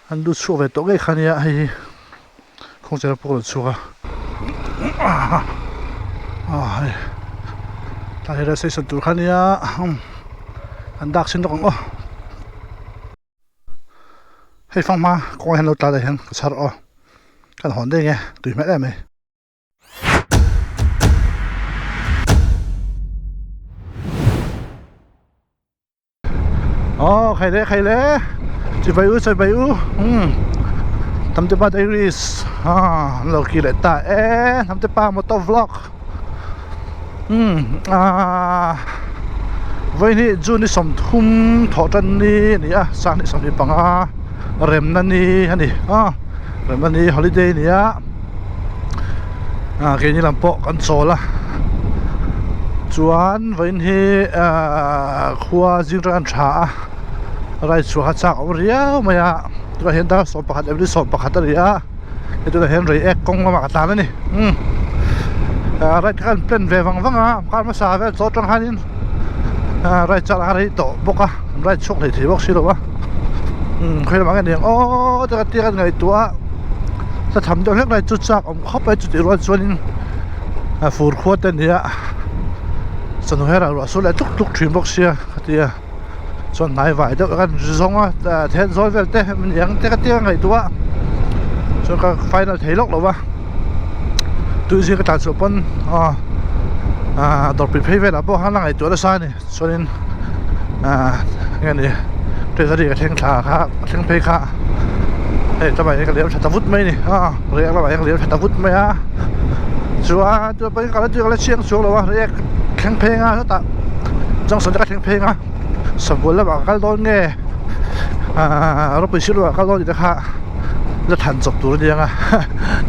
An lut chhuak ve tawh ngei kha nia hei hi kawngchera pawh ka rawn chhuak a ah hei tlai hi rail station tur kha nia an dak chhin lawk ang aw hei fanghma kawngah hian lo tla leh hian ka chhar aw kan hawn daih nge tui hmel em mai. Aw khai le khai le chibai u chibai u umm Hnamtepa Diaries ah an lo kir leh ta e Hnamtepa motor vlog umm ah vawiin hi June ni 30 thawh tan ni a ni a sang ni 25 remna ni a ni a remna ni holiday a ni a. Ah keini lam pawh kan chawl a chuan vawiin hi ahh khua zing atang an tha a rai chhuah a chak awm riau mai a tunah hian dar 11 leh 11 a ni a hei tunah hian reiek kawng lamah ka tlan a ni umm ah right kha kan plan ve vang vang a kar hmasa vel chaw atang hianin ah right chak a rei tawh bawk a right chhuak hlei thei bawk si lo a umm khawi lamah nge ni ang aw te ka tia ka ngaihtuah a. Hla tham deuh hlek lai chu chak awm khawp mai chutih rual chuanin a fur khua te ania chawhnu herah ruah sur leh tluk tluk thin bawk sia ka ti a chuan hnai vai deuh kan zawng a then zawl vel te eng te ka tia ngaihtuah a chuan ka final thei lawk lo va tui zing ka tlan chhuah pawn aw ah dawrpui phei velah pawh khan a ngaihtuah nasa a ni chuanin ah enge ni treasury ka thleng thla kha ka thleng phei kha hei tlaiah hian ka liam tha ta vut mai a ni a riak lamah hian ka liam tha ta vut mai a chuan tuna pawhin ka la ka la chiang chuang lo a riak thleng pheng a hetah junction te ka thleng pheng a sabual lamah ka kal dawn nge ah rawpui sir lamah ka kal dawn tih te kha la than chawp tur a ni ang a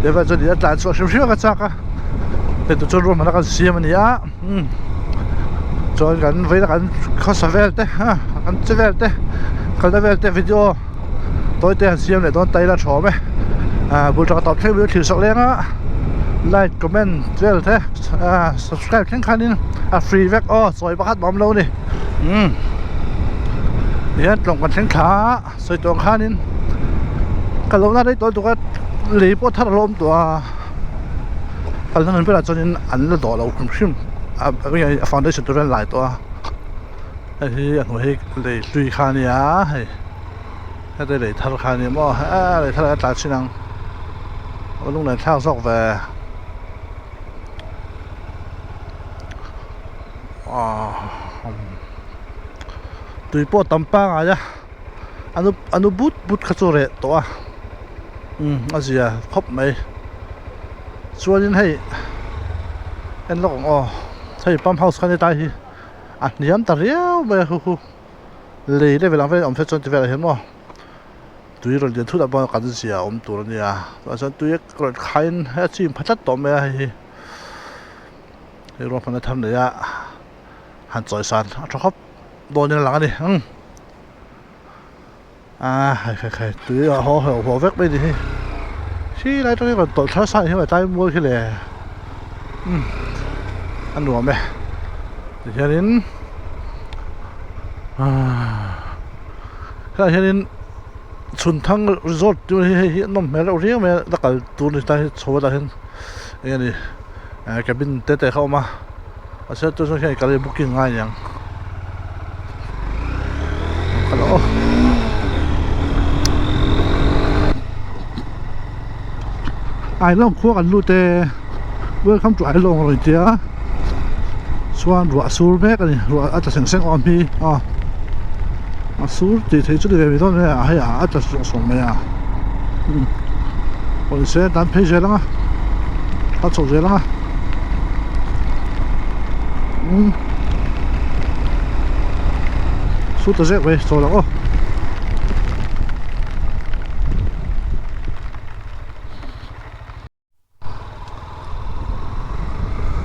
tih chuan a tlan chhuah hrim hrim a ka chak a hei tu chuan ruahmanna kan siam a ni a. Umm chuan kan vawiin a kan khawsa vel te a kan che vel te kalna vel te video tawi te han siam leh dawn ta ila tha awm e ah bul tanga tawp thleng mai thlir sak leng a like comment vel te ah subscribe thleng khanin a free vek aw sawi pakhat mah awm lo a ni umm tihian tlawng kan thleng thla a sawi tawh ang khanin ka lo na rei tawh lutuk a lei pawh thar a lo awm tawh a. Kalna hmun bulah chuanin an la dawh lo hrim hrim a a foundation tur an lai tawh a hei hi a hnuai hi lei hlui kha a nia hei heti lei thar kha a ni maw eee lei thar ah hian tlan chhin ang a lunglen thlak zawk ve ahh tui pawh a tam pangai a a nu but but kha chu a reh tawh a umm a zia khawp mai chuanin hei en lawk ang aw hei pump house kha ni tai hi a hniam ta riau mai a hu hu lei level ang vel a awm se chuan ti velah hian maw tui rawn lian thut ah pawh kan zia a awm tur a nia tunah chuan tui a rawn khaiin a chim pha tlat tawh mai a hei hi hei ruahmanna thar nei a han chawisan a tha khawp dawnin a lang a ni umm. Ah khai khai khai tui a haw haw haw vek mai ni hi khi lai tang hi rawn tawlh thar sa ni hi tlai mual khi le umm a nuam e tihianin ah helaiah hianin chhun thang resort tih hi hei hi a nawm hmel reuh riau mai a la kal tur ni ta hi chho ah hian eng nge ni eh cabin te te kha a awm a. A sir tu zawk hian kal hi booking ngai aniang kal aw Ailawng khua kan lut e welcome to Ailawng a rawn ti a chuan ruah a sur mek a ni ruah a tla seng seng awm hi a a sur tih theih chu ni ve mai dawn a hei a tla sawng sawng mai a pawisa tan phei zel ang a a chho zel ang a. Umm su ta zek mai chawl ang aw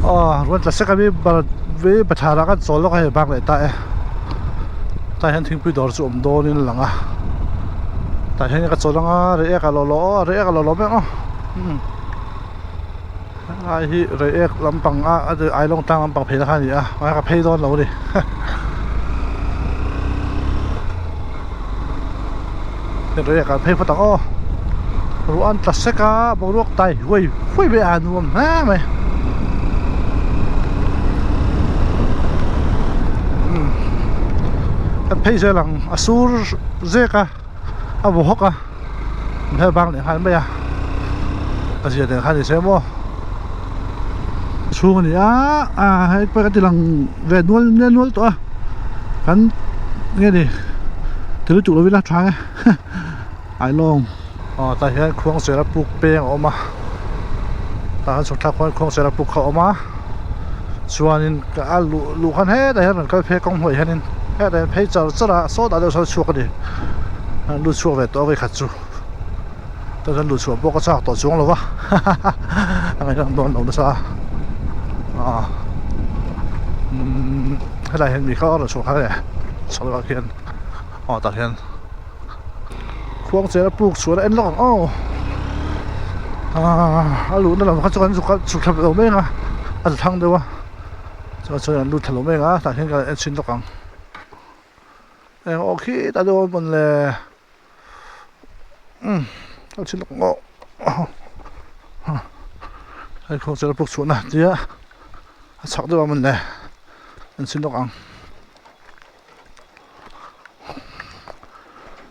aw ruan tla sek a mi mi bathlar ah khan chawl lawk a hei bak leh ta e tah hian thingpui dawr chu awm dawnin a lang a tah hian ka chawl ang a reiek a lo lo aw reiek a lo lo mek aw umm. Helai hi reiek lampang a ailawng tlang lampang phei na kha a ni a mahse ka phei dawn lo a ni Reiek ah phei phawt ang aw ruah an tla sek a boruak tai huai huai mai a nuam hle mai umm kan phei zel ang a sur zek a a vaw hawk a an hel bang leh nghal mai a a zia nen khan ni se maw chhung a ni a ah hei pawh ka ti lang ve nual nel nual tawh a kan nge ni ti lutuk lovin a tha e ailawng aw tah hian khuangchera puk peng a awm a tah hian chhuk thlak khuan khuangchera puk kha a awm a chuanin a luh luh khan hetah hian rawn kal phei a kawng hnuaiah hianin hetah hian phei char char a sawtah deuh sawn a chhuak a ni an lut chhuak ve tawh a vawikhat chu tah chuan luh chhuah pawh ka chak tawh chuang lo va a ngaihnawm dawn lo nasa a ah umm helaiah hian mi kha a rawn chhuak kha e chho ah khian aw tah hian khuangchera puk chhuah a en lawk ang aw ah a luhna lam kha chu kan chhuk thla lo mai ang a a ti thang deuh a chuan chuan an lut thla lo mai ang a tah hian kan en chhin lawk ang eng aw khitah deuh a mawn le umm a chhin lawk ang aw hei khuangchera puk chhuahna tia a chhak deuh a mawn le en chhin lawk ang.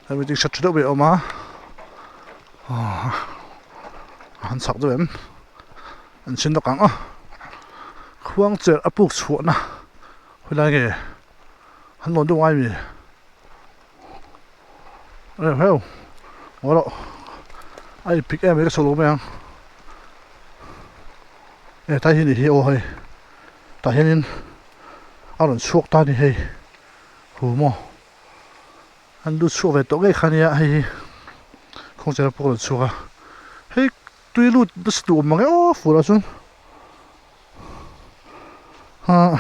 Hemi chu hre tha deuh mai a awm a aw a han chak deuh em an chhin lawk ang aw khuang cher a puk chhuah na khawilai nge an lawn deuh ngai mi reu heu ngaw loh a inpik em mai ka chho lo mai ang e tai hi ni hi aw hei tah hianin. A rawn chhuak ta a ni hei hu maw an lut chhuak ve tawh ngei kha nia hei hi kawngchera pawh a rawn chhuak a hei tui lut nasa duh awm mang e aw fur ah chuan ah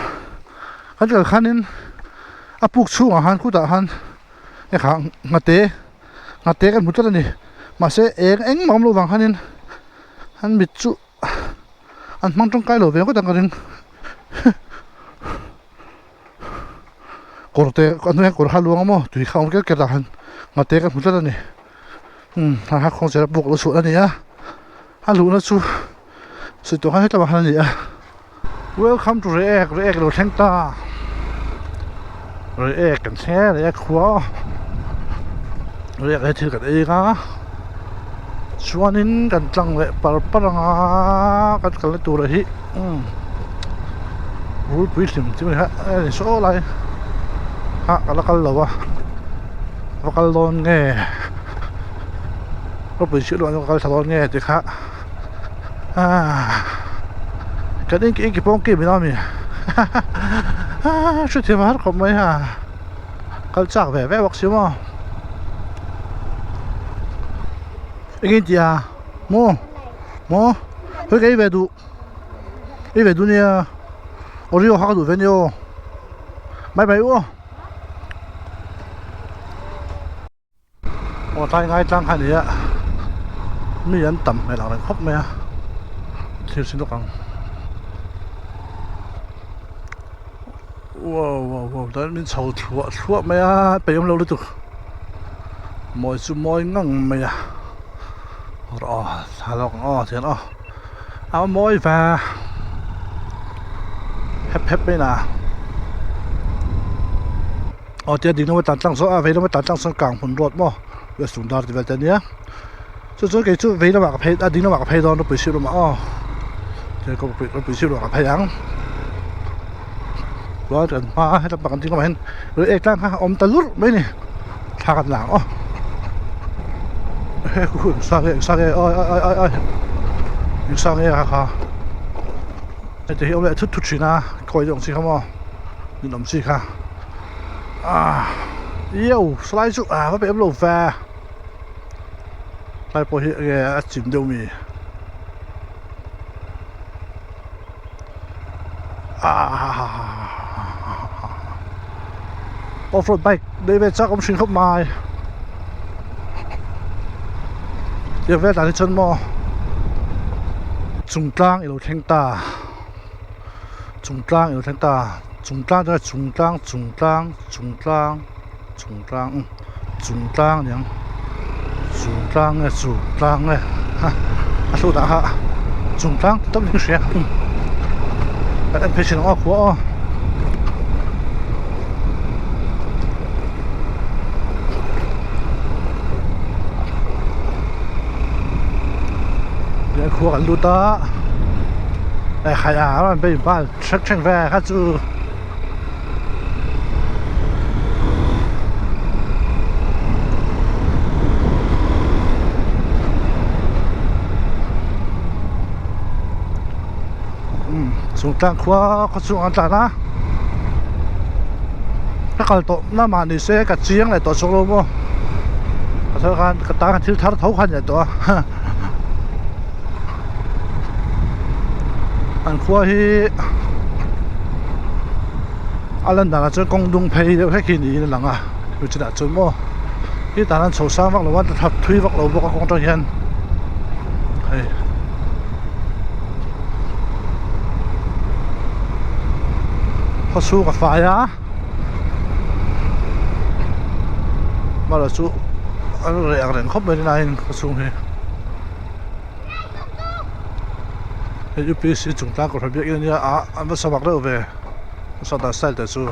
kan kal khanin a puk chhungah khan khutah khan hei kha nghate nghate kan hmu tlat a ni mahse eng engmah awm loh vang khanin an mit chu. An hmang tangkai lo ve ngawt ang ka ring kawr te a hnuaiah kawr kha a luang a maw tui kha a awm ker ker ah khan nghate ka hmu tlat a ni umm a ha khawng chera buk lo chhuah a ni a a luhna chu sawi tawh khan hetlaiah khan a ni a welcome to Reiek Reiek lo thleng ta Reiek kan thleng e Reiek khua Reiek hi thil kan ei ang a. Chuanin kan tlang leh par par ang a kan kalna tur hi umm rulpui hlim chu a ni a ni saw lai ah ka la kal lo a va kal dawn nge rulpui chhiat luah ka kal thla dawn nge tih kha ah kan in in ki pawng kim ina mi hrethiam har khawp mai ha. Kal chak ve ve bawk si maw eng in tia maw maw hawi ka ei ve duh ei ve duh nia oreo kha ka duh ve nia aw bye bye u aw aw tlai ngai tlang kha a ni a mi an tam hmel ang reng khawp mai a thlir chin lawk ang. Wow wow wow tah hian min chho thluah thluah mai a peih awm lo lutuk mawi chu mawi ngang mai a aw thla lawk ang aw tihian aw a mawi ve hep hep mai na aw tia ding lama tlan tlang sawn a vei lama tlan tlang sawn kang hmun road maw west lungdar tih vel te ania chu chuan kei chu vei lamah ka phei a ding lamah ka phei dawn ropui sir lamah aw tichuan ropui sir lamah ka phei ang chuan kan hma a hetlai kan ding lamah hian rui ek tlang kha a awm ta lurh mai a ni thla kan la ang aw he khu eng sang nge eng sang nge awi awi awi awi eng sang nge kha kha heti hi awm leh thut thut thin a khawi deuh ang chi kha maw ninawm chi kha ah iau salai chu ah va pe awm lo ve. Tlai pawh hi enge a chim deuh mi off road bike nei ve chak awm hring khawp mai tiang vel dan hi chuan maw chung tlang ilo thleng ta chung tlang ilo thleng ta chung tlang chuan chung tlang chung tlang chung tlang chung tlang. Chung tlang a ni ang. Chung tlang nge chung tlang nge ha a hlut ah kha chung tlang ti tawp in ka hria kan en phei thin ang aw khua aw. Tihian khua kan lut a eh khai a rawn bei bal thlek thlek ve kha chu. Chung tlang khua khaw chungah an tlan a ka kal tawh na mah ni se ka chiang leh tawh chuk lo maw ka thar khan ka tan thil thar tho kha a ni leh tawh a an khua hi a lan danah chuan kawng dung phei deuh hlek hi niin a lang a chu chinah chuan maw khi tah hian chho sang vak lo a thap thui vak lo bawk a kawng atang hian hei. Khaw chhung a fai a amaherawh chu a reh ang reng khawp mai rinaiin khaw chhung hi. Hei upc chung tlang kawrhah biakin ania ah an va sa vak deuh ve a sa dan style te chu.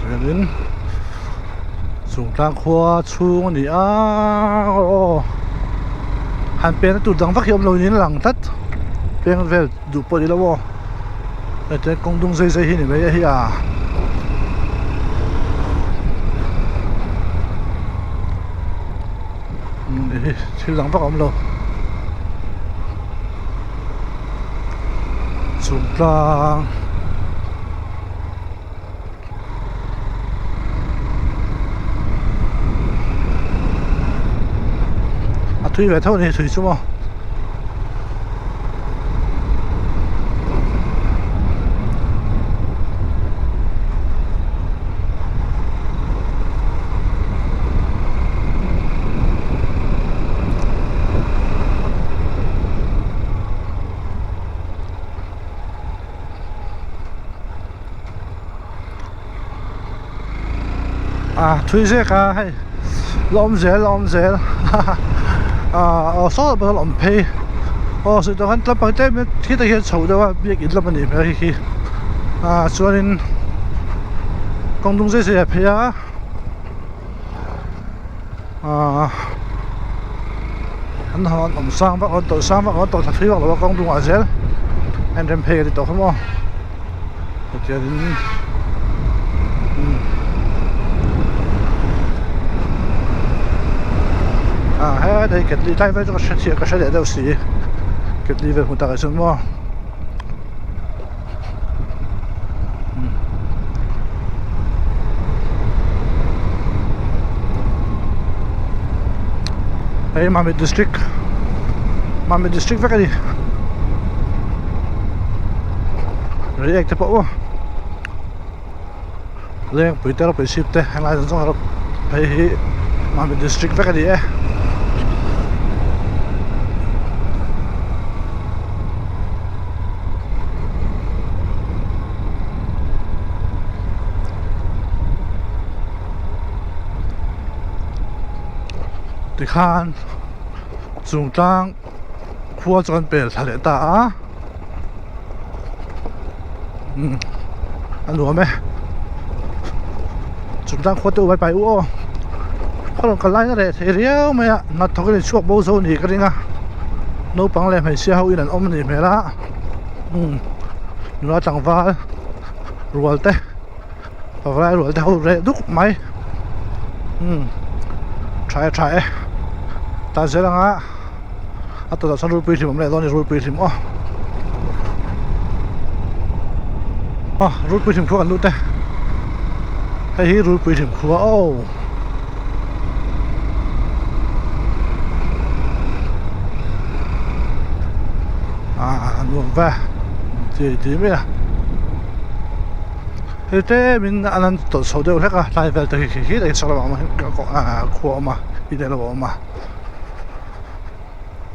Chuanin chung tlang khua chhung a ni a aw han peng na tur dang vak hi awm lo niin a lang tlat peng vel duh pawh ni lo aw hei te kawng dung zai zai hi ni mai a hi a thil dang vak a awm lo chung tlang. A thui ve tho a ni thui chu maw. A thui zek a hei la awm zel la awm zel ah aw saw lamah sawn awm phei aw sawi tawh khan tlangpang tlem in khitah hian chho deuh a biakin lam a nih hmel khi khi ah chuanin kawng dung zai zai a phei a ah an han awm sang vak lo an tawlh sang vak lo an tawlh thla thui vak lo a kawng dungah zel a inrem phei a ni tawh kha maw. Tichuanin ah hetlai ketli tlai vel chu ka hre chiah ka hre leh deuh si ketli vel hmu takah chuan maw hei Mamit district Mamit district vek a ni. Reiek te pawh aw Lengpui te ropui chhip te helai zawng zawng phei hi Mamit district vek a ni e. Tikhan chung tlang khua chu kan pel thla leh ta a. Umm a nuam e chung tlang khua te u vai pai u aw a rawn kal lai na reh thei riau mai a hnathawk in chhuak bo zo ni ka ring a naupang leh hmeichhia ho in an awm a nih hmel a umm nula tlangval rual te pavalai rual te ho reh duk mai umm tha e tha e tan zel ang a. A tawtah chuan rulpui hlim awm leh dawn a ni rulpui hlim aw aw rulpui hlim khua kan lut e hei hi rulpui hlim khua aw ah nuam ve ti ti mai a hei tlem in an han tawlh chho deuh hlek a tlai vel te khi khi khi chhak lamah khua a awm a hi lehlam a awm a.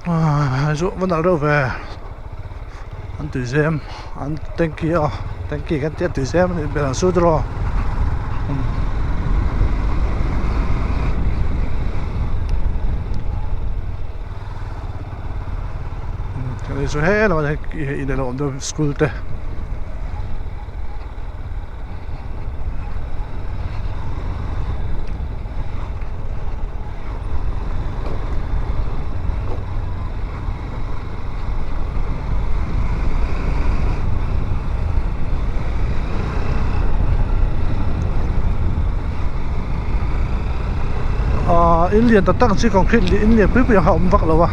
Ahh chu va nalh reuh ve an tui zem an tanky a tanky kan tih a tui zem a nih hmel ang chu tiraw. Hei chu he lamah hian in alo awm deuh school te. Ahh in lian tak tak ang chi concrete in lian pui pui ang kha a awm vak lo a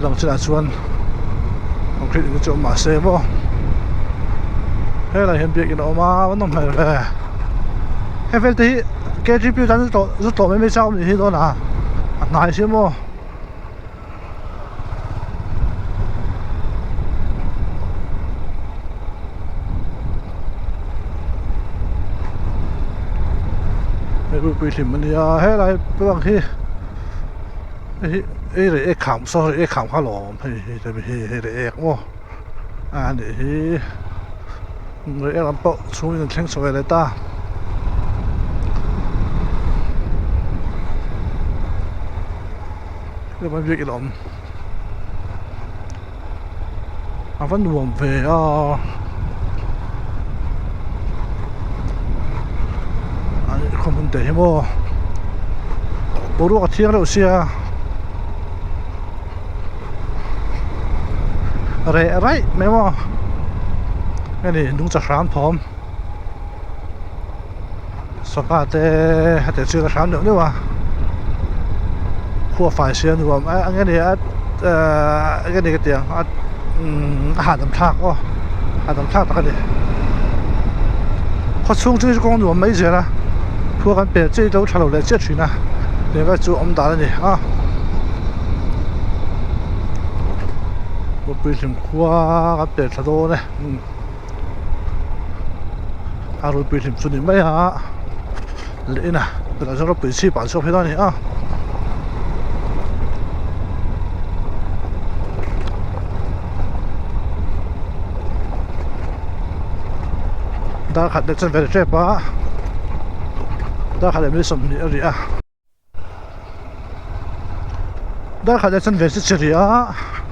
lang chinah chuan concrete in te chu awm mahse maw helaiah hian biakin a awm a a nawm hmel ve hei vel te hi K_G_P tan zu tlawh mai mai chak awm nih hi dawn a a hnai si maw. Hei rupui hlim a nia helai bang hi hei hi reh kham saw reh kham kha lawm hei hi hei hei reh ek maw a nih hi reh ek lam pawh chhungin an thleng chho ve leh ta. Hemi biak in a awm a va nuam ve a khaw hmun te hi maw boruak a thiang reuh sia reh raih mai maw heni nungcha hram thawm. Sangha te hetiang chu a hram neuh neuh a khua fai sia nuam a eng nge ni a ehh eng nge ni ka tih ang a umm a hahdam thlak aw hahdam thlak tak a ni khaw chhung chu kawng nuam mai zel a khua kan pel chiah hi ilo tha lo leh chiah thin a tih vel chu awm dan a ni a khawpui hlim khua kan pel thla dawn e. A ropui hlim chu ni mai a leh in a tunah chuan ropui chhip ah chhuak phei dawn a ni a. Dar khat leh chuan vel tep a dar khat leh minute 20 a ri a. Dar khat leh chuan ve chi chi a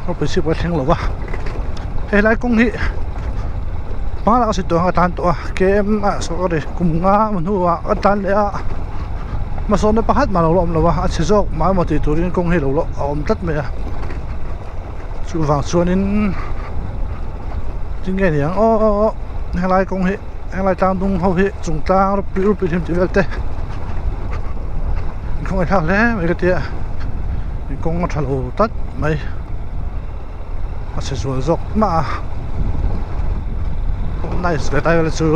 ropui chhip a thleng lo va hei lai kawng hi hmanah a si tawh ang a tan tawh a km ah sorry kum nga hnuah a tan leh a hmasawnna pakhat mah lo la awm lo va a chhe zawk mah emaw tih turin kawng hi lo la a awm tlat mai a chuvang chuanin tinge niang aw helai kawng hi. Helai tlang dung ho hi chung tlang ropui ropui hlim tih vel te in khawngaih thlak hle mai ka tia in kawng a tha lo tlat mai a chhe zual zawk mah a nice ve tai vel chu.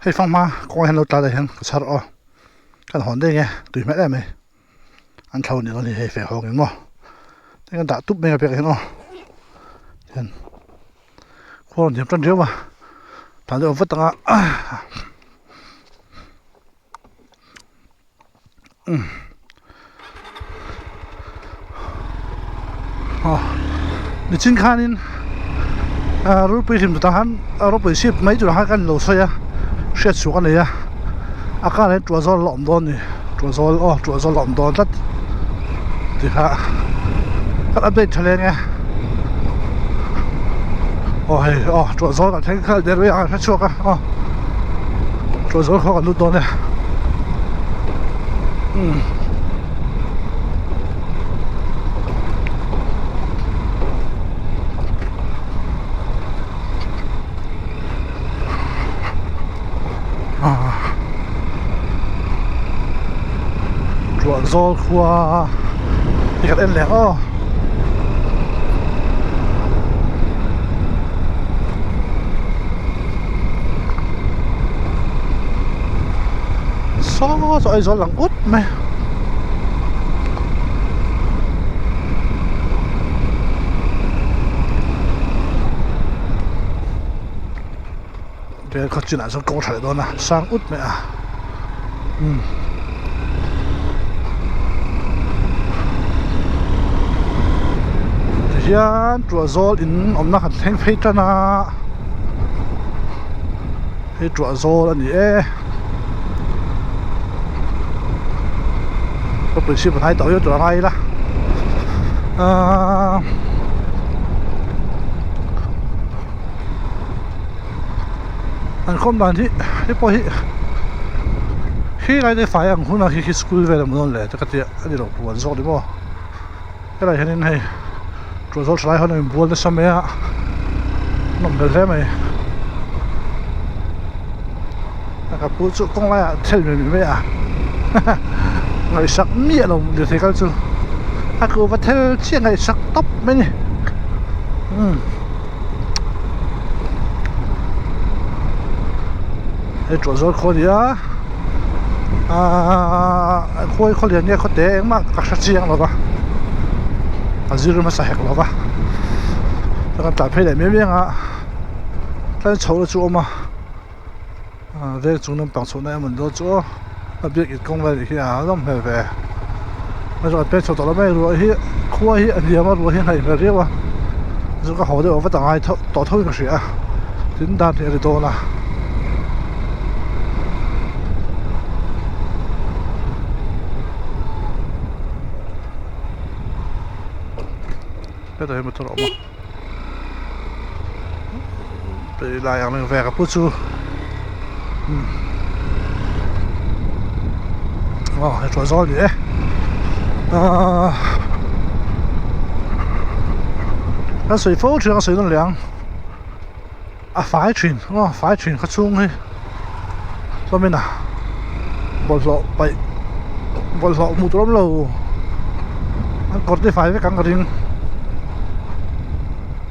Hei fanghma kawngah hian lo tla leh hian ka chhar aw kan hawn daih nge tui hmel em mai. An thlo ni dawn hi hei feh hawng in maw heng an dah tup mai a pek hian aw hian khua rawn thiam tan riau a tan deuh vat anga umm aw nichin khanin ah rulpui hlim tah khan ropui chhip mai turah khan kan lo sawi a hriat chhuak a nei a a karah hian tuah zawl a la awm dawn a ni tuah zawl aw tuah zawl a awm dawn tlat ti kha kan update tha leng e aw hei aw tuah zawl kan thleng khalh der mai a hre chhuak a aw tuah zawl khaw kan lut dawn e umm. Ruah zawl khua hi kan en leh ang aw. Saw chu Aizawl lang ut mai. Tihian khaw chinah chuan kawng tha leh dawn a sang ut mai a umm tihian tuah zawl in awmna kan thleng phei tan a hei tuah zawl a ni e khawpui chhip a hnai tawh viau tur a ngai ila ahh. An khawm dan hi hei pawh hi khi lai te fai ang hunah khi khi school vel a awm dawn le te ka tia a ni lo puan zawk ni maw helaiah hianin hei ṭuah zawl ṭha lai hawn a inbual nasa mai a nawm hmel hle mai ka pu chu kawng laiah thel mai mai a ngaihsak miah lo lirthei kal chu a kuhva thel chiah ngaihsak tawp mai a ni umm. Hei tuah zawl khaw a ni a ahh khawi khaw lian nge khaw te engmah ka hre chiang lo va a zir hmasa hek lo va chuan kan tlan phei leh miam miam a tlan chho na chu a awm a ah veng chung lampang chhohna emaw ni dawn chu aw a biak in kawng vel nih hi a nawm hmel ve a chuan peng chho tawh lo mai ruah hi khua hi a hniam a ruah hi a hnaih hmel riau a chu ka haw deuh a va ta ngai tawh tho in ka hria a tin dan hi a ri dawn a. Hetah hian motor a awm a tui lai ang reng ve ka pu chu aw hei tuah zawl a ni e ahh kan sawi fo thin a ka sawi nawn leh ang a fai thin aw a fai thin khaw chhung hi chuan a bawlhhlawh paih bawlhhlawh hmuh tur awm lo an kawr te fai vek ang ka ring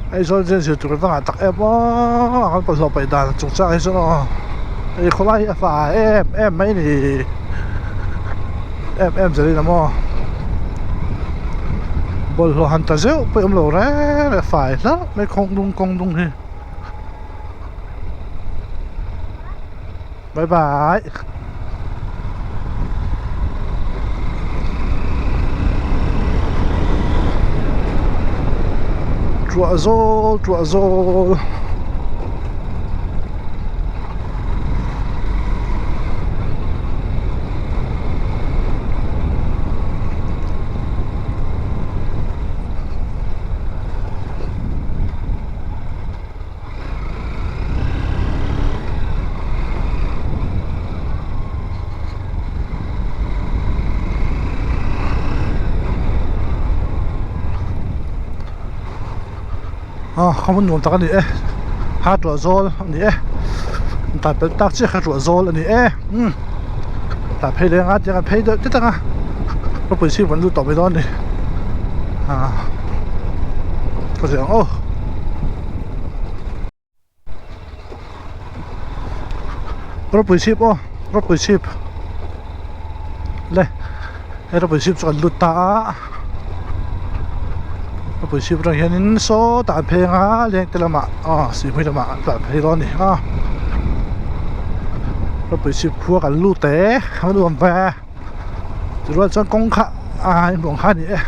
Aizawl chen zir tur vangah tak em aw an bawlhhlawh paih dan chung chang hi chuan aw hei khawlai hi a fai em em mai a ni em em zelin a maw bawlhhlawh han ta zeuh pawh awm lo reng reng fai hlauh mai kawng dung kawng dung hi. Bye bye. Truah zawl truah zawl. Aw khaw hmun nuam tak a ni e ha tuah zawl a ni e tan pelh tak chiah kha tuah zawl a ni e umm tah phei leng a tiang an phei deuh tlat ang a ropui chhip an lut tawh mai dawn a ni ah ka zir ang aw. Ropui chhip aw ropui chhip le he ropui chhip chu kan lut ta a ropui chhip atang hianin sawtah an phei ang a leng te lamah aw sihhmui lamah an tlan phei dawn a ni a ropui chhip khua kan lut e a nuam ve. Tirual chuan kawng kha a inbuang kha a ni e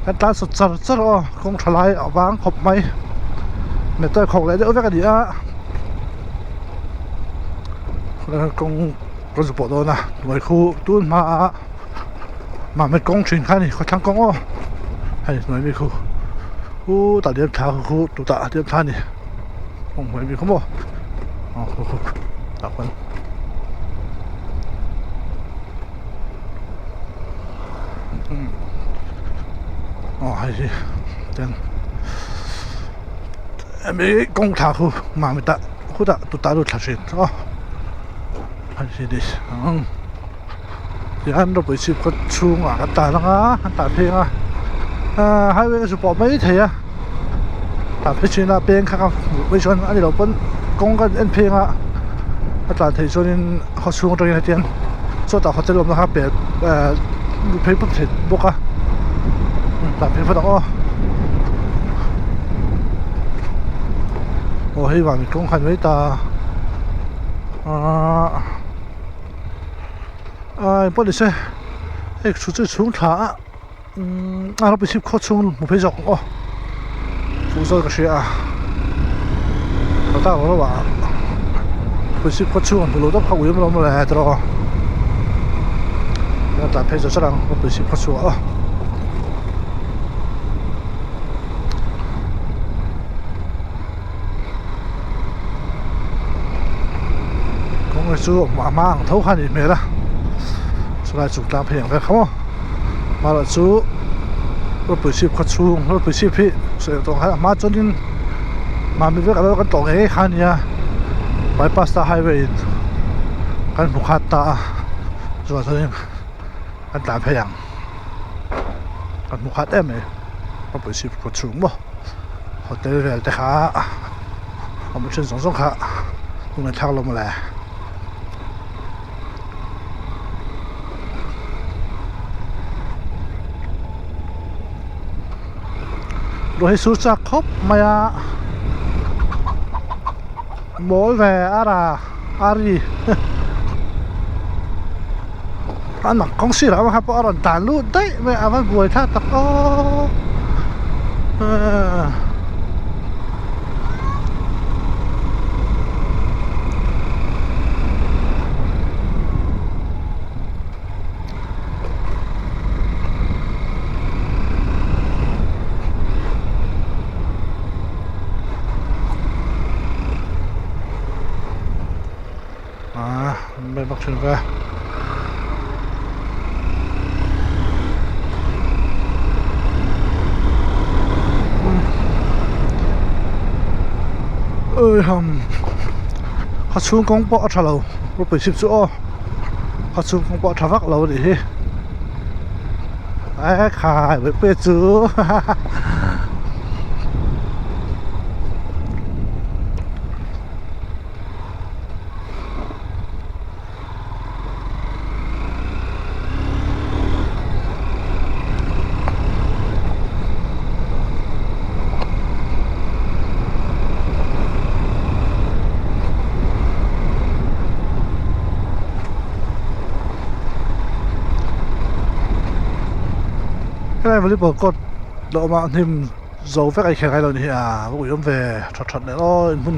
kan tlan sawt char char aw kawng tha lai a vang khawp mai metal khawk leh deuh vek a ni a kawng ka zu pawh dawn a hnuai khu tun hma a mahni kawng thin kha a ni khawthlang kawng aw hei hnuai mi khu khutah diam thla khu tutah diam thla a ni kawng hnuai mi khu maw aw khu khu tah khuan. Aw hei hi chuan hemi kawng thla khu mami tah khutah tutah lut thla thin aw hei hi ni ang tihian ropui chhip khaw chhungah kan tan ang a kan tan phei ang a ahh highway chu pawh mai thei a tah phei chin a peng kha ka hmuh mai chuan a ni loh pawn kawng ka en phei ang a a tlan theih chuanin khaw chhung atangin hetiang chawtah hotel awmna kha pel ehh luh phei pawp thei bawk a tlan phei phawt ang aw aw hei vang kawng khan mai ta. Ahh ah engpawh ni se hei chu chu chhung thla a umm a ropui chhip khaw chhung hmu phei zawk ang aw fuh zawk ka hria a ka tak lo ah ropui chhip khaw chhung an hmu lo deuh kha ui awm lo le tiraw a tlan phei zawk zawk ang ropui chhip khaw chhung ah aw. Kawng hi chu a hma ang tho kha a nih hmel a chulai chung tlang phei ang vel kha maw amaherawh chu rawpui chhip khaw chhung rawpui chhip hi sawi tawh ang khan a hma chuanin mahni vek alo kan tawh ngei ngei kha a nia bypass ta highway in kan hmu khat ta a chuvang chuanin kan tlan phei ang kan hmu khat em mai rawpui chhip khaw chhung maw. Hotel vel te kha awm thin zawng zawng kha hun a thlak lo mawle. Ruah hi sur chak khawp mai a mawl ve a ra a ri a nak kawng sirah avang kha pawh a rawn tan lut daih mai a va buai thlak tak aw Ah, an bawk thin ve. Ui ham khaw chhung kawng pawh a tha lo ropui chhip chu aw khaw chhung kawng pawh a tha vak lo a nih hi e khai buaipui chu hahaha. Helai volleyball court la awm a hnim zo vek a i khelh ngai lo ni hi a va ui awm ve tha that leh aw in hmun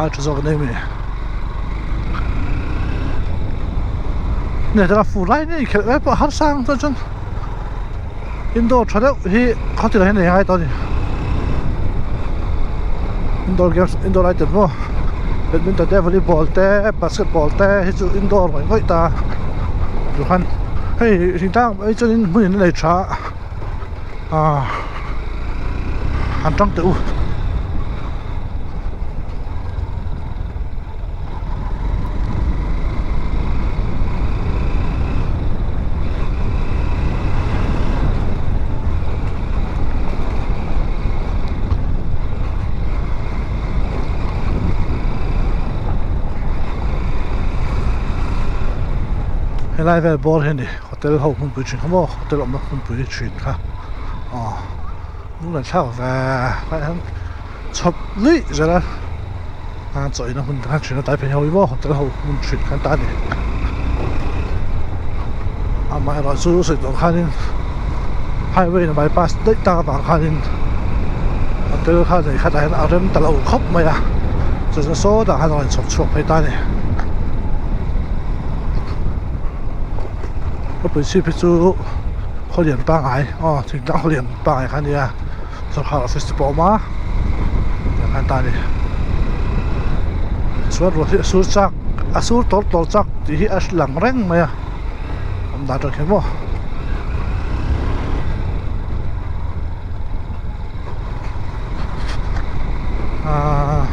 ai tha zawk an eng a ni nge tuna fur lai in inkhelh lai pawh har sang chuan chuan indoor tha deuh hi khawtin ah hian a nei ngai tawh a ni indoor games indoor item maw badminton te volleyball te basketball te hi chu indoor ngawih ngawih ta duhan hei thingtlang ah chuan hmun in a nei tha a. Ah han tang teh u. Helai vel bawr hi a ni. Hotel ho hmunpui thin kha maw hotel awmna hmunpui thin kha aw lung thlak ve tlaiah hian chhawp luih zel a a chaw eina hmun kha thin a tlai phei ho hi maw hotel ho hmun thin kha an ta a ni amaherawh chu sawi tawh khanin highway in bypass daih tak avang khanin hotel kha nei kha tah hian a rem ta lo khawp mai a chu chuan sawtah khan a rawn chhawp chhuak phei ta a ni. Khawpui chhip hi chu khaw lian pangngai aw thingtlang khaw lian pangngai kha a nia sawrkar office te pawh a awm a tiang khan ta a ni chuan ruah hi a sur chak a sur tawr tawr chak tih hi a lang reng mai a awm dan atang khian maw. Ahh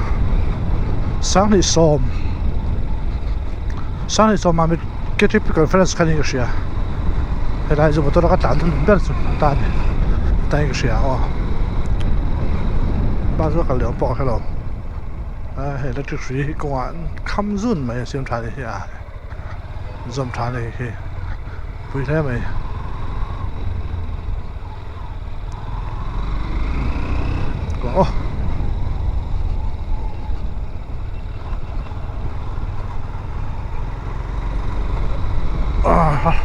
sanghnih sawm sanghnih sawm ah K_T_P conference kha niin ka hria helai chu motor a ka tlan hun ber chu ta a ni ta in ka hria aw bus a kal leh awm pawh ka hrelo a hei electric hrui hi kawngah an kham zun mai a siam tha ni hi a zawm tha a ni khi pui hle mai. Aw. kha.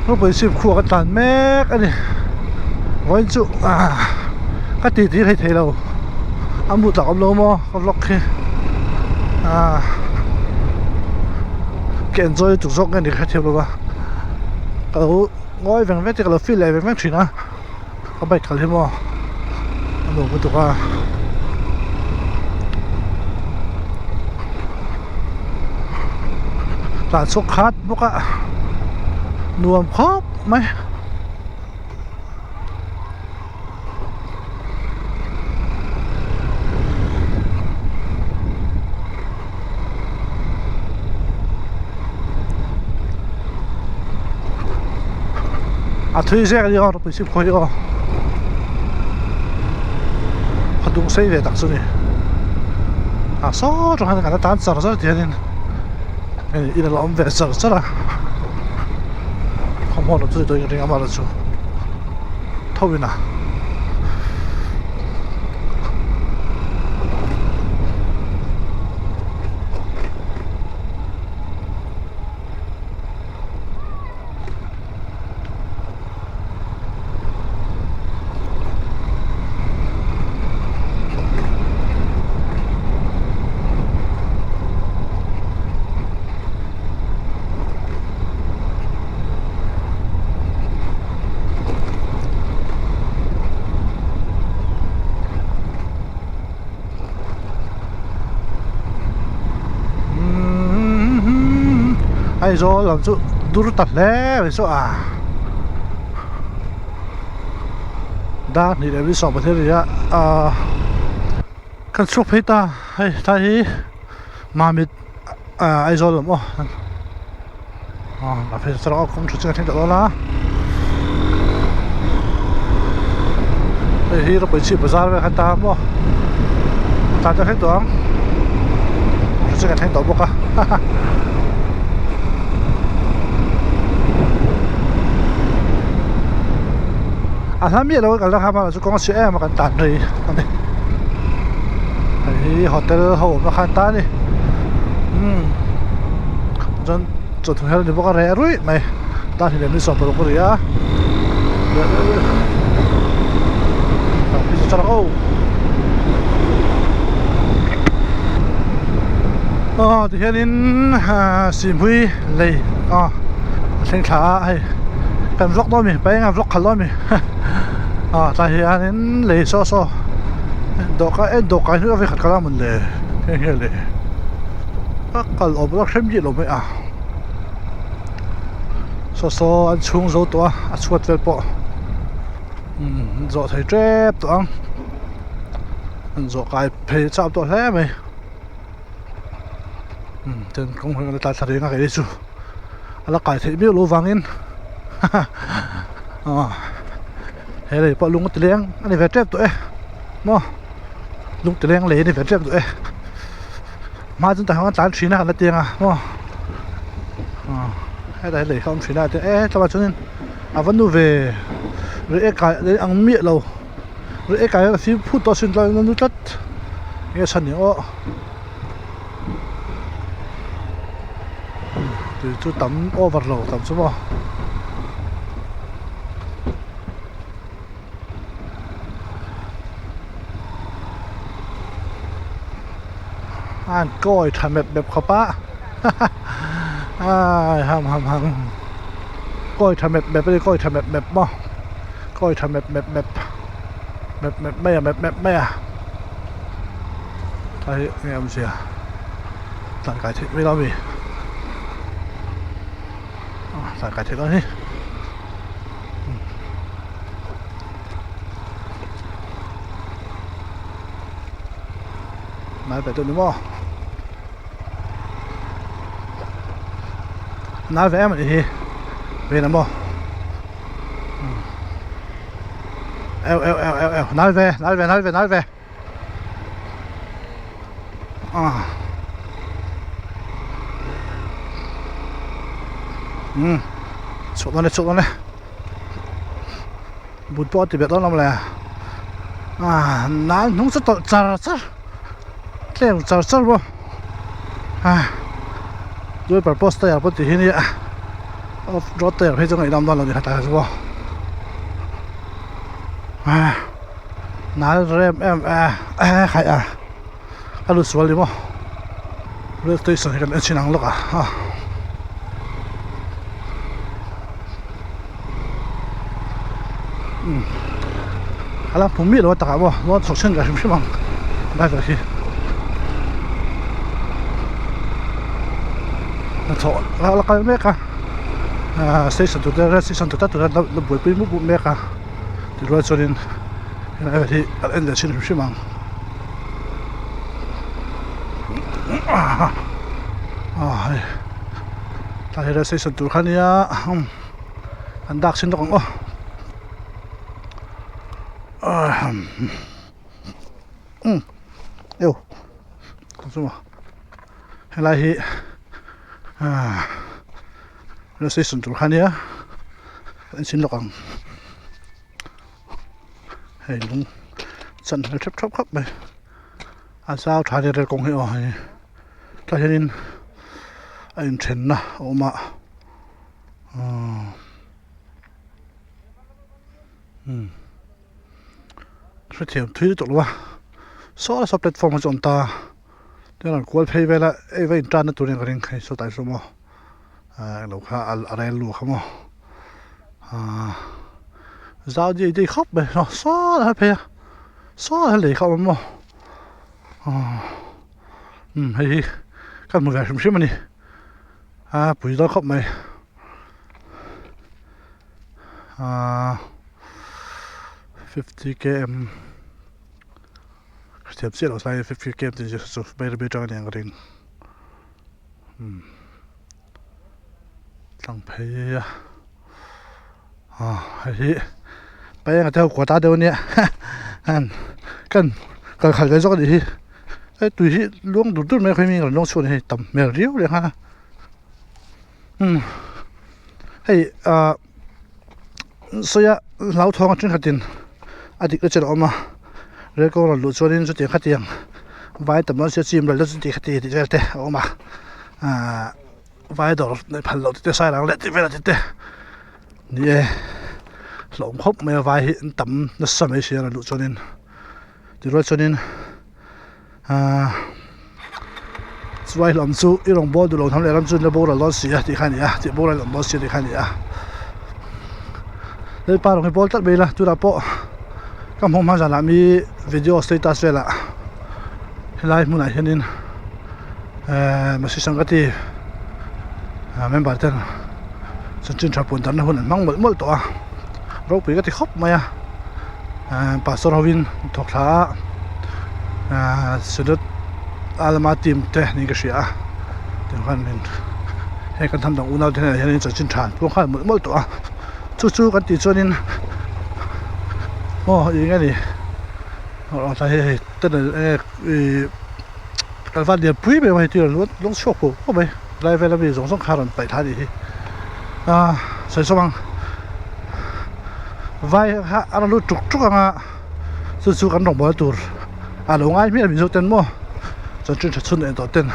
Ropui chhip khuah ka tlan mek a ni vawiin chu ah ka ti ti thei thei lo a mu tak awm lo maw ka vlog khi ah ka enjoy lutuk zawk nge ni ka hrethiam lo va ka lo ngawi veng veng te ka lo feel leh veng veng thin a. Ka bike khalh hi maw a nuam lutuk a tlan chhuak khat bawk a nuam khawp mai. A thui zek a ni aw ropui chhip khawi hi aw a dung sei ve tak chu ni a saw tang hian kan la tan char char tihianin hei in a la awm ve char char a khawhmuh lam chu ni tawhin ka ring a amaherawhchu tho in a. Aizawl lam chu dur ta hle mai chu a dar hnih leh mi sawm pathum a ni a ahh kan chhuak phei ta hei tlai hi mamit ahh Aizawl lam aw a phei chu a kawng tha chu a thleng tawh dawn a hei hi ropui chhip bazar vel kha ta maw tah te thleng tawh ang tha chu kan thleng tawh bawk a haha. A hla miah lo a kalna kha hmanah chu kawng a chhe em a kan tan rei a ni hei hi hotel ho awmna khan ta a ni umm chuan chawhnu her a ni bawk a reh ruih mai dar hi lem hi 16 a ni a aw tihianin sihhmui lei aw a thleng thla a hei kan vlog dawn a mi paenga vlog khalh dawn a mi aw tlai hianin lei saw saw dawhkan en dawhkan hi a vekhat kal a mawn le heng hi le a kal awm lo hrem bik lo mai a saw saw an chhung zo tawh a a chhuat vel pawh umm zawh thei tep tawh ang an zawh kai phei chak tawh hle mai umm chuan kawng hi a la thla reng a kei chu a la kai theih miah loh vangin haha aw he lei pawh lung a ti leng a ni ve tep tawh e maw lung ti leng lei a ni ve tep tawh e. Hma chu tah hian tlan thin a kan la tiang a maw ah hetah hian lei kha a awm thin a e tlawmah chuanin a va nu ve rih e kai ang miah lo rih e kai a fim phut tawh asin tlai a nu tlat enge chhan ni aw tui chu tam over lo tam chu maw. An kawi tha mep mep khawp a ai ham ham ham kawi tha mep mep a ni kawi tha mep mep maw kawi tha mep mep mep mep mep mai a mep mep mai a hei enge awmzia tangkai theih mai lo a mi tangkai theih dawn hi. Nai ve deuh ni maw nai ve em anih hi ve na maw eu eu eu eu eu nai ve nai ve nai ve nai ve. Ah. Um. Chhuah dawn e chhuah dawn e. But pawh a ti beh dawn lo mawle. Ah nan hnung chu tawlh char char. Tlem char char bawk. Ah. Dual purpose tyre pawh tih hi nia. Off road tyre phei chu ngaihdam dawn lo ni kha tak chu aw. Ah. Nal rem em a khaih a a lut sual ni maw rail station hi kan en chin ang lawk a umm a la hmu miah lo a takah maw lawn chhawk chhen ka hrim hrim ang driver khi hnathawh a la kal mek a ah station tur te rail station tur te tur te la buaipui mup mup mek a. Tirual chuanin helai vel hi kan en leh thin hrim hrim ang ah hei tlai hi rail station tur kha ania an dak chhin lawk ang aw umm eu helai hi ah rail station tur kha ania kan en chhin lawk ang hei lung chan hmel thep thep khawp mai a zau tha ania rel kawng hi aw hei tlai hianin a inthenna a awm a umm umm hrethiam thui lutuk lo a saw saw platform a chu awm ta tin a rawn kual phei vel a hei va intanna tur ania ka ring hei sawtah sawn maw. ah englo kha a rel lu kha maw ah zau dei dei khawp mai saw saw lai phei a saw lai lei kha a awm maw ah umm hei hi ka hmu ve hrim hrim a ni a pui dawn khawp mai ah fifty km hrethiam chiah loh tlai fifty km tih chu bairabi atang a ni ang ka ring. Umm tlang phei a ah hei hi paenga te ho kawt a deuh ania han kan kal khalh ve zawk anih hi hei tui hi luang dur dur mai a khawi mi rawn luang chhuak a ni hei tam hmel riau leh nghal a umm hei ah sawia hlauthawng a thenkhatin a dik na chen a awm a rel kawng rawn luh chuanin chutiang khatiang vai tam dawn sia chim ral dawn chuti khati tih vel te a awm a ahh vai dawr neih phal loh tite sai rang leh tih vel tite ni e hlauhawm khawp mai a vai hi an tam nasa mai sia rawn luh chuanin tirual chuanin ahh chuai hlawm chu i rawn bawl duh lo hnam leh ram chu in la boral dawn si a tih kha a ni a tih boral awm dawn si a tih kha a ni a lalpa rawng hi bawl tlat mai ila tunah pawh ka hmuh hma zanah mi video status velah helai hmunah hianin ehh masi sangati member ten chanchin tha puan darhna hun an hmang mawlh mawlh tawh a ropui ka ti khawp mai a ehh pastor hovin thawk thla a ehh synod a lama team te niin ka hria a tichuan hei kan hnam dang unau te hnenah hianin chanchin tha an puang nghal mawlh mawlh tawh a chu chu kan tih chuanin aw eng nge ni hei hei tunnel eng nge ih kalvan lian pui mai hei tih a lung chhuak pawh pawh mai lai vel ami zawng zawng kha a rawn paih thla a nih hi ah sawi sawm ang vai kha a rawn lut tuk tuk ang a chu chu kan rawn buai tur a lo ngai hmiah mizo ten maw chanchin tha chhun leh tawh ten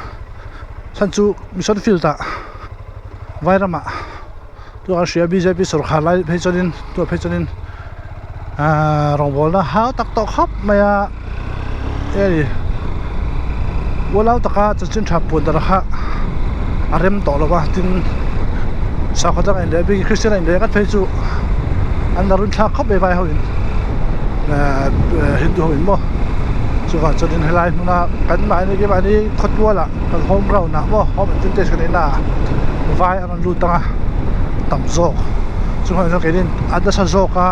chhan chu mission field ah vai ramah tunah hria bjp sawrkhar lai phei chuanin tunah phei chuanin ahh rawngbawlna hau tak tawh khawp mai a hei ualau taka chanchin tha puan darh kha a rem tawh lo va tin sakhaw dang in leh bik christian a in leh ngat phei chu an la run thlak khawp mai vai ho in ahh hindu ho in maw chuvang chuanin helai hmuna kan mahni keimahni khawtual ah kan home ground ah maw home advantage kan neihna ah vai an rawn lut ang a tam zawk chuvang chuan keini a nasa zawk a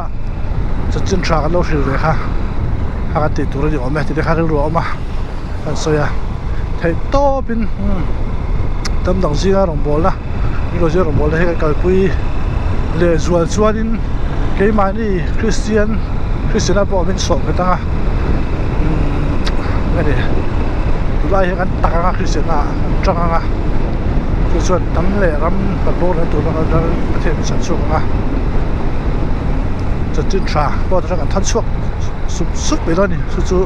chanchin tha kan lo hrilh ve kha a kan tih tur a ni awm e tih te kha rilru a awm a kan sawi a theih tawp in tam dang zinga rawngbawlna rilru zinga rawngbawlna hi kan kalpui leh zual chuanin keimahni Kristian Kristiana pawh min sawm nghet ang a umm a ni. Tunlai hian kan tak anga Kristianna ah kan tang anga chu chuan tam leh ram kan boral tur anga ral Pathian min chhan chhuak anga chanchin tha pawh atang kan than chhuak sup sup mai dawn a ni chu chu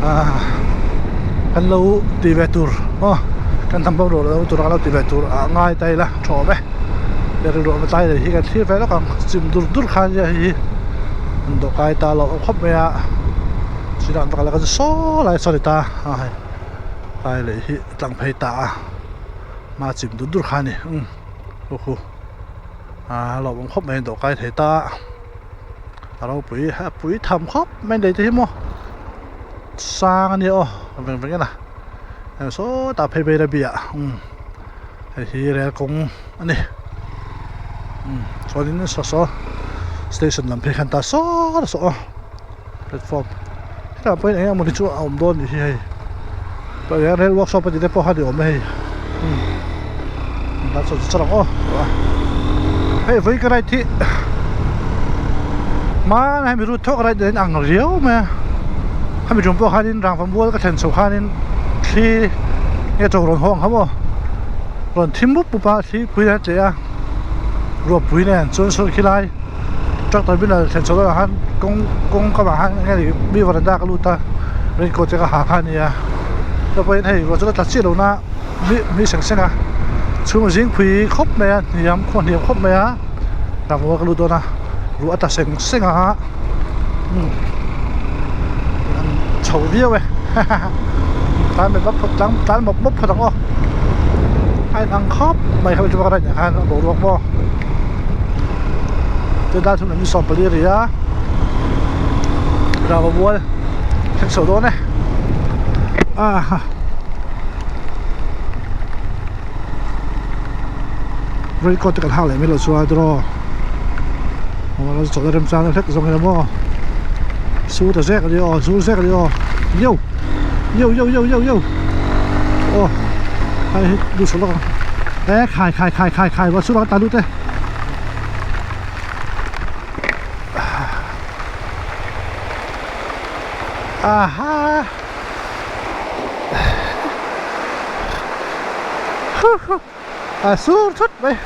ah kan lo ti ve tur aw kan hnam boral lo tur anga lo ti ve tur ah ngai ta ila tha awm e rilru awm tlai leh hi kan thlir ve lawk ang chim dur dur khan nia hei hi an dawhkai ta lo awm khawp mai a. Chutah an va kal a kan saw lai saw ni ta a hei lai leh hi tlang phei ta a hma chim dur dur kha a ni umm khu khu aa lo awm khawp mai a dawhkai thei ta a ropui a pui tham khawp mai nei te hi maw sang a nia aw veng veng en a heng sawtah phei phei rebia umm hei hi rel kawng a ni umm chuanin saw saw station lam phei khan ta saw saw a. Platform hetah pawhin eng emawni chu a awm dawn nih hi hei tah hian rail workshop a tih te pawh kha ni awm e hei umm tan sawn chu ang aw hei vawi ka ride hi hmanah hian mi rut thawk ride in ang riau mai a hemi tum pawh khanin rangva mual ka thlen chho khanin thli nge chaw rawn haw ang kha maw rawn thim mup mup a thli pui a tleh a ruahpui nen chuan sawn khilai. Tractor bin a thlen chho dawnah khan kawng kawng kamah khan eng nge ni mi veranda ka lut a raincoat te ka ha kha a nia chuan pawhin hei ruah chu la tla chiah lo na mi mi seng seng a chhung zing phui khawp mai a hniam khaw hniam khawp mai a rangva ka lut dawn a ruah a tla seng seng a umm an chho viau e tlan mawp mawp tlan tlan mawp mawp phawt ang aw a inang khawp mai kha chu ka khan a boruak maw chu dar thum lam 14 a ri a rava mual thleng chho dawn e aha raincoat te kan hak leh mai loh chuan draw chawlh remchang hlek zawng ila maw su ta zek a ni aw zu zek a ni aw yo yo yo yo yo yo aw hei hi lu chho lawk ang e khai khai khai khai khai va chu ta lut e aha a sur thut mai.